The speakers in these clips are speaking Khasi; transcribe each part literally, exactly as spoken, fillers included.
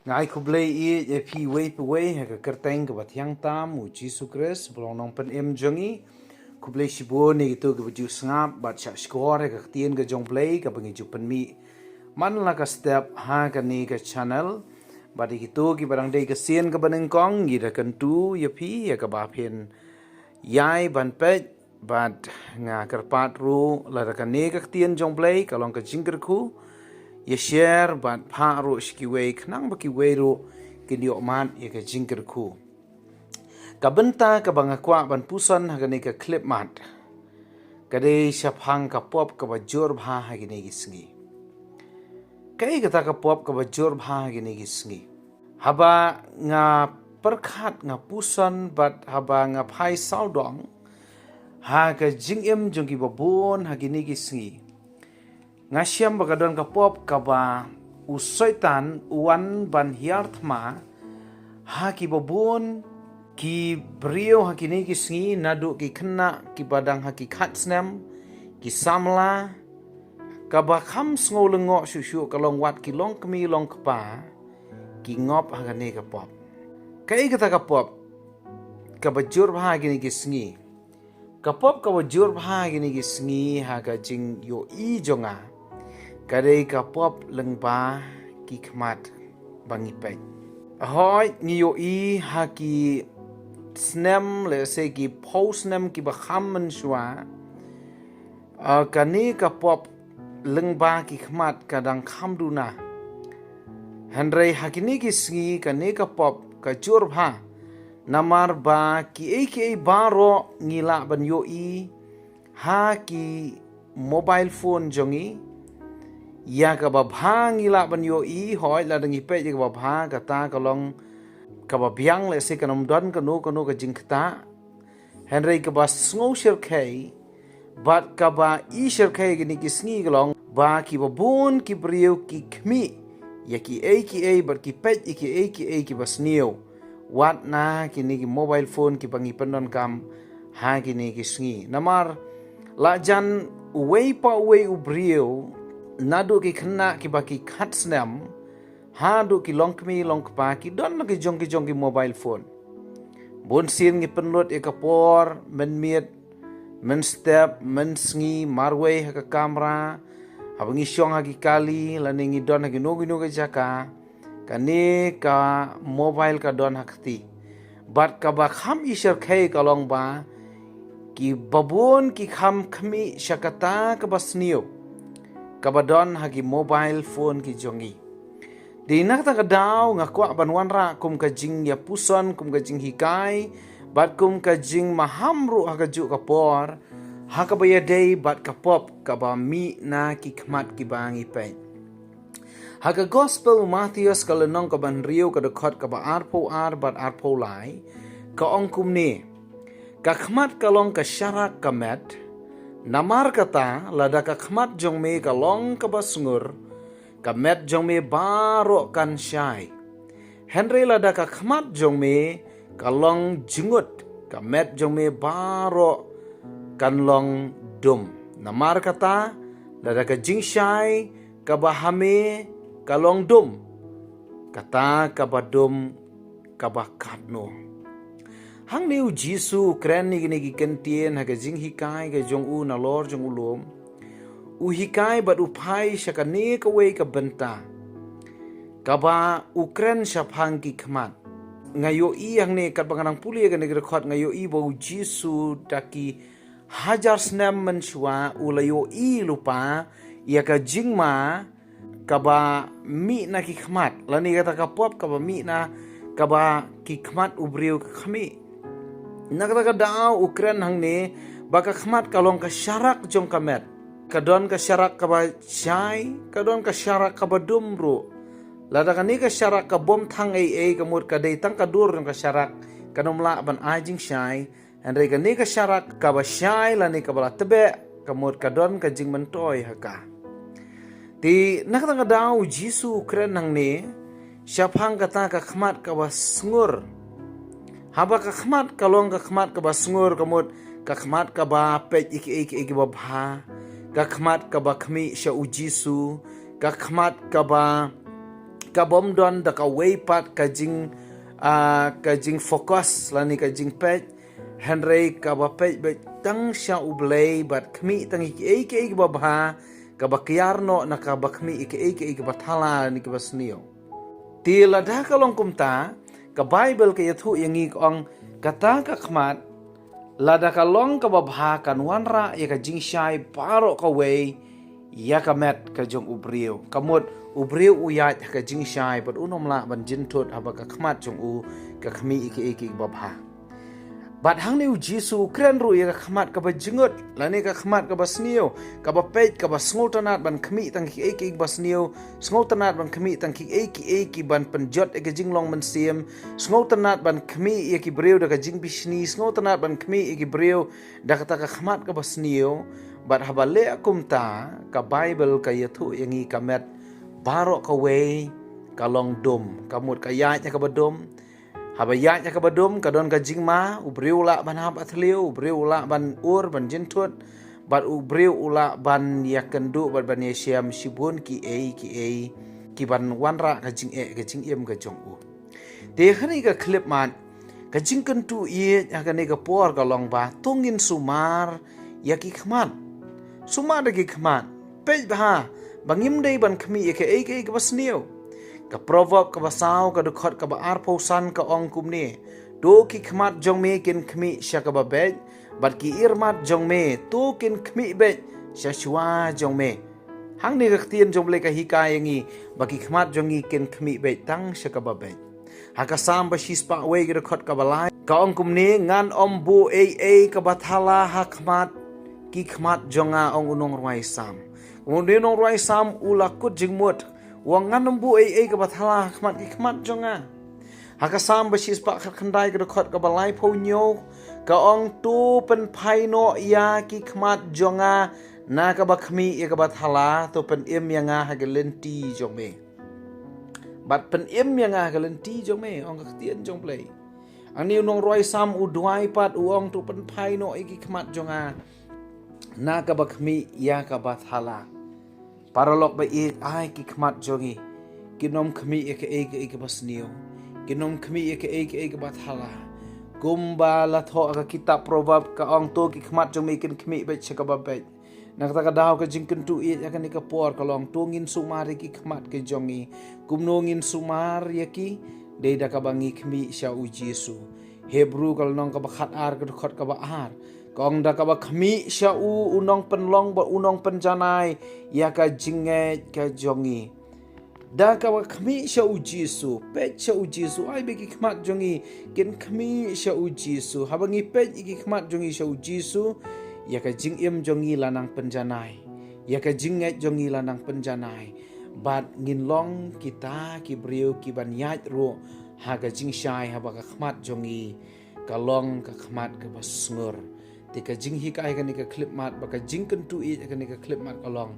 Nga ai khublei ïa phi wei pa wei ha ka kyrteng kaba thiang tam u Jisu Khrist, ba long nongpynim jong ngi. Khublei shibun ïa kito kiba ju sngap bad shah shkor ïa ka ktien ka jong Blei kaba ngi ju pynmih man la ka step ha kane ka channel. Bad ïa kito kiba dang dei ka sien kaba nyngkong, ngi da kyntu ïa phi ïa kaba phin ïai ban peit. Bad nga kyrpad ruh lada kane ka ktien jong Blei ka long ka jingkyrkhu, ïa share bad phah ruh sha kiwei khnang ba kiwei ruh kin ïoh mad ïa ka jingkyrkhu. Ka bynta kaba nga kwah ban puson ha kane ka clip mat ka dei shaphang ka pop kaba jur bha ha kine ki sngi. Kaei kata ka pop kaba jur bha ha kine ki sngi? Haba nga pyrkhat, nga puson bad haba nga phai sawdong ha ka jingim jong kiba bun ha kine ki sngi, nga shem ba ka don ka pop kaba u Soitan u wan ban hiar thma ha kiba bun ki briew ha kine ki sngi, naduh ki khynnah kiba dang ha ki khatsnem, ki samla, kaba kham sngew lyngngoh shuh shuh ka long wat ki longkmie longkpa ki ngop ha kane ka pop. Kaei kata ka pop kaba jur bha ha kine ki sngi? Ka pop kaba jur bha ha kine ki sngi ha ka jingïohi jong nga ka dei ka pop lyngba ki khmat ba ngi peit. Hooid, ngi ïohi ha ki snem, lehse ki phew snem kiba kham mynshuwa, ah, kane ka pop lyngba ki khmat ka dang kham duna. Hynrei ha kine ki sngi kane ka pop ka jur bha, namar ba kiei kiei baroh ngi lah ban ïohi ha ki mobile phone jong ngi. Ïa kaba bha ngi lah ban ïohi, hooid, lada ngi peit ïa kaba bha, kata ka long kaba biang, lehse kan ym don kano kano ka jingktah. Hynrei kaba sngew shyrkhei bad kaba i shyrkhei kine ki sngi ka long ba kiba bun ki briew ki khmih ïa kiei kiei bad ki peit ïa kiei kiei kiba sniew, wat na kine ki mobile phone kiba ngi pyndonkam ha kine ki sngi. Namar la jan uwei pa uwei u briew, naduh ki khynnah kiba ki khatsnem haduh ki longkmie longkpa, ki don la ki jong ki jong ki mobile phone. Bun sien ngi pynlut ïa ka por mynmiet, mynstep, mynsngi marwei ha ka kamra, haba ngi shong ha ki kali lane ngi don ha kino kino ka jaka, kane ka mobile ka don ha kti. Bad kaba kham i shyrkhei ka long ba kiba bun ki kham khmih sha kata kaba sniew kaba don ha ki mobile phone ki jong ngi. Te na kata ka daw nga kwah ban wanrah kum ka jingïapuson, kum ka jinghikai bad kum ka jingmaham ruh ha kajuh ka por ha kaba ïadei bad ka pop kaba mih na ki khmat kiba ngi peit. Ha ka Gospel u Mathaios ka lynnong kaba hynriew, ka dkhot kaba arphew ar bad arphew lai, ka ong kumne: Ka khmat ka long ka sharak ka met. Namar kata, lada ka khmat jong me ka long kaba sngur, ka met jong me baroh kan shai. Hynrei lada ka khmat jong me ka long jngut, ka met jong me baroh kan long dum. Namar kata, lada ka jingshai kaba ha me ka long dum, kata kaba dum kaba katno? Hangne u Jisu u kren ïa kine ki kyntien ha ka jinghikai ka jong u nalor jong u lum. U hikai bad u phai sha kane kawei ka bynta kaba u kren shaphang ki khmat. Nga ïohi hangne, katba nga nang pule ïa kane ka dkhot, nga ïohi ba u Jisu da ki hajar snem mynshuwa u la ïohi lypa ïa ka jingma kaba mih na ki khmat, lane kata ka pop kaba mih na kaba ki khmat u briew ka khmih. Na kata ka daw u kren hangne ba ka khmat ka long ka sharak jong ka met. Ka don ka sharak kaba shai, ka don ka sharak kaba dum ruh. Lada kane ka sharak ka bym thang ei ei, ka mut ka dei tang ka dur jong ka sharak, kan ym lah ban ai jingshai. Hynrei kane ka sharak kaba shai lane kaba la tbeh, ka mut ka don ka jingmyntoi ha ka. Te na kata ka daw u Jisu u kren hangne shaphang kata ka khmat kaba sngur. Haba ka khmat ka long ka khmat kaba sngur, ka mut ka khmat kaba peit ïa kiei kiei kiba bha, ka khmat kaba khmih sha u Jisu, ka khmat kaba ka bym don da kawei pat ka jing, ah, ka jingfocus lane ka jingpeit, hynrei kaba peit beit tang sha U Blei bad khmih tang ïa kiei kiei kiba bha, kaba kiar noh na kaba khmih ïa kiei kiei kiba thala lane kiba sniew. Te lada ka long kumta, ka Baibl ka ïathuh ïa ngi ka ong, kata ka khmat, lada ka long kaba bha kan wanrah ïa ka jingshai baroh kawei ïa ka met ka jong u briew. Ka mut u briew u ïaid ha ka jingshai bad un ym lah ban jynthut haba ka khmat jong u ka khmih ïa kiei kiei kiba bha. Bad hangne u Jisu u kren ruh ïa ka khmat kaba jngut, lane ka khmat kaba sniew, kaba peit, kaba sngewtynnat ban khmih tang kiei kiei kiba sniew, sngewtynnat ban khmih tang kiei kiei kiban pynjot ïa ka jinglong mynsiem, sngewtynnat ban khmih ïa ki briew da ka jingbishni, sngewtynnat ban khmih ïa ki briew da kata ka khmat kaba sniew. Bad haba leh kumta, ka Baibl ka ïathuh ïa ngi ka met baroh kawei ka long dum, ka mut ka ïaid ha kaba dum. Haba ïaid ha kaba dum ka don ka jingma, u briew u lah ban hap ha thliew, u briew u lah ban ur ban jynthut, bad u briew u lah ban ïakynduh bad ban ïashem shibun kiei kiei kiban wanrah ka jingeh ka jingim ka jong u. Te kane ka khyllipmat, ka jingkyntu ïeit ha kane ka por ka long ba to ngin sumar ïa ki khmat. Sumar ïa ki khmat. Peit bha ba ngim dei ban khmih ïa kiei kiei kiba sniew. Ka Proverb kaba saw ka dkhot kaba arphew san ka ong kumne: To ki khmat jong me kin khmih sha kaba beit, bad ki irmat jong me to kin khmih beit sha shuwa jong me. Hangne ka ktien jong U Blei ka hikai ïa ngi ba ki khmat jong ngi kin khmih beit tang sha kaba beit. Ha ka Salm ba shispah wei ka dkhot kaba lai ka ong kumne: Ngan ym buh ei ei kaba thala ha khmat ki khmat jong nga, ong u nongrwai Salm. U nongrwai Salm u la kut jingmut, u ong ngan ym buh ei ei kaba thala ha khmat ki khmat jong nga. Ha ka Salm ba shispah khatkhyndai ka dkhot kaba laiphew hynñiew ka ong: To pynphai noh ïa ki khmat jong nga na kaba khmih ïa kaba thala, to pynim ïa nga ha ka lynti jong me. Bad pynim ïa nga ha ka lynti jong me, ong ka ktien jong U Blei. Hangne u nongrwai Salm u duwai pat, u ong: To pynphai noh ïa ki khmat jong nga na kaba khmih ïa kaba thala. Paralok ba ïeit, ai ki khmat jong ngi kin ym khmih ïa kiei kiei kiba sniew, kin ym khmih ïa kiei kiei kiba thala. Kumba la thoh ha ka kitab Proverb ka ong: To ki khmat jong me kin khmih beit sha kaba beit. Na kata ka daw ka jingkyntu ïeit ha kane ka por ka long to ngin sumar ïa ki khmat ki jong ngi. Kumno ngin sumar ïa ki? Dei da kaba ngi khmih sha u Jisu. Hebru ka lynnong kaba khatar ka dkhot kaba ar ka ong: Da kaba khmih sha u, u nongpynlong bad u nongpynjanai ïa ka jingngeit ka jong ngi. Da kaba khmih sha u Jisu, peit sha u Jisu, ai ba ki khmat jong ngi kin khmih sha u Jisu. Haba ngi peit ïa ki khmat jong ngi sha u Jisu, ïa ka jingim jong ngi la nang pynjanai, ïa ka jingngeit jong ngi la nang pynjanai. Bad ngin long kita ki briew kiban ïaid ruh ha ka jingshai haba ka khmat jong ngi ka long ka khmat kaba sngur. Te ka jinghikai kane ka khyllipmat, ba ka jingkyntu ïeit kane ka khyllipmat ka long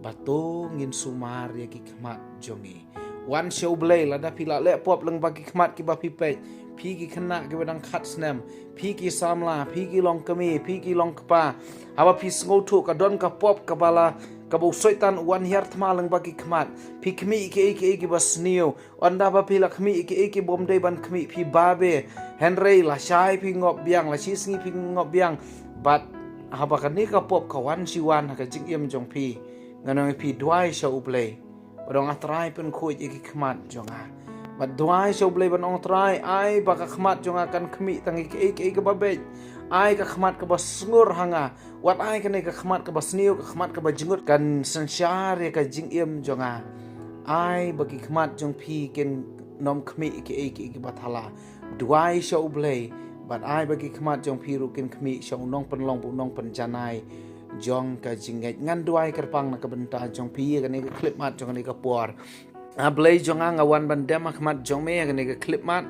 ba to ngin sumar ïa ki khmat jong ngi. Wan sha u Blei lada phi la leh pop lyngba ki khmat kiba phi peit, phi ki khynnah kiba dang khat snem, phi ki samla, phi ki longkmie, phi ki longkpa. Haba phi sngewthuh ka don ka pop kaba la, kaba u Soitan u wan hiar thma lyngba ki khmat, phi khmih kiei kiei kiba sniew, ynda ba phi la khmih kiei kiei ki bym dei ban khmih phi babe, hynrei lashai phi ngop biang, lashisngi phi ngop biang. Bad haba kane ka pop ka wan shi wan ha ka jingim jong phi, ngan ong ïa phi, duwai sha u Blei, bad ong, A Trai, pynkhuid ïa ki khmat jong nga. Bad duwai sha u Blei ban ong, Trai, ai ba ka khmat jong nga kan khmih tang ïa kiei kiei kiba beit. Ai ka khmat kaba sngur ha nga. Wat ai kane ka khmat kaba sniew, ka khmat kaba jngut kan synshar ïa ka jingim jong nga. Ai ba ki khmat jong phi kin ym khmih ïa kiei kiei kiba thala. Duwai sha u Blei, bad ai ba ki khmat jong phi ruh kin khmih sha u nongpynlong bad u nongpynjanai jong ka jingngeit. Ngan duwai kyrpang na ka bynta jong phi ïa kane ka khyllipmat jong kane ka por. A Blei jong nga, nga wan ban dem ha khmat jong me ha kane ka khyllipmat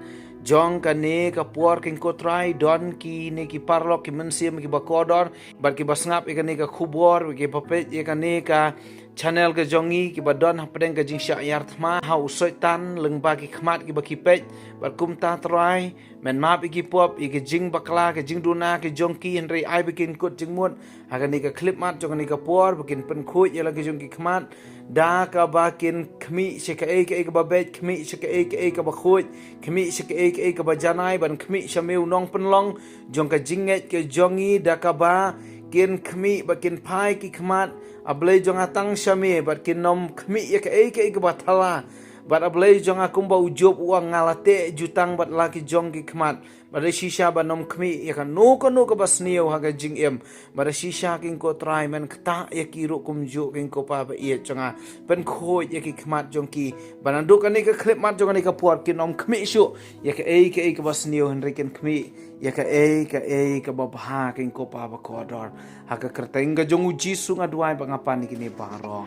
jong kane ka por, kynmaw ko Trai, don kine ki paralok, ki mynsiem kiba kordor bad kiba sngap ïa kane ka khubor, kiba peit ïa kane ka channel ka jong ngi kiba don hapdeng ka jingshah ïar thma ha u Soitan lyngba ki khmat kiba ki peit. Bad kumta Trai, men map ïa ki pop, ïa ki jingbakla, ki jingduna ki jong ki, hynrei ai ba kin kut jingmut ha kane ka khyllipmat jong kane ka por, ba kin pynkhuid ïa la ki jong ki khmat da kaba kin khmih sha kaei kaei kaba beit, khmih sha kaei kaei kaba khuid, khmih sha kaei kaei kaba janai, ban khmih sha me u nongpynlong jong ka jingngeit ka jong ngi, da kaba kin khmih ba kin phai ki khmat, A Blei jong nga, tang sha me, bad kin nym khmih ïa kaei kaei kaba thala. Bad A Blei jong nga, kumba u Job u ong, nga la teh jutang bad la ki jong ki khmat, bad da shisha ban nym khmih ïa kano kano kaba sniew ha ka jingim. Bad da shisha, King Ko Trai, men ktah ïa ki ruh kumjuh, King Ko Pa ba ïeit jong nga. Pynkhuid ïa ki khmat jong ki, bad naduh kane ka khyllipmat jong kane ka por, kin nym khmih shuh ïa kaei kaei kaba sniew, hynrei kin khmih ïa kaei kaei kaba bha, King Ko Pa ba kordor. Ha ka kyrteng ka jong u Jisu nga duwai bad nga pan ïa kine baroh.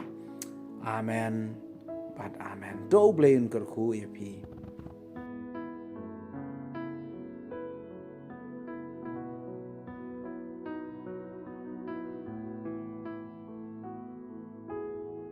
Amen bad amen. To U Blei un kyrkhu ïa phi.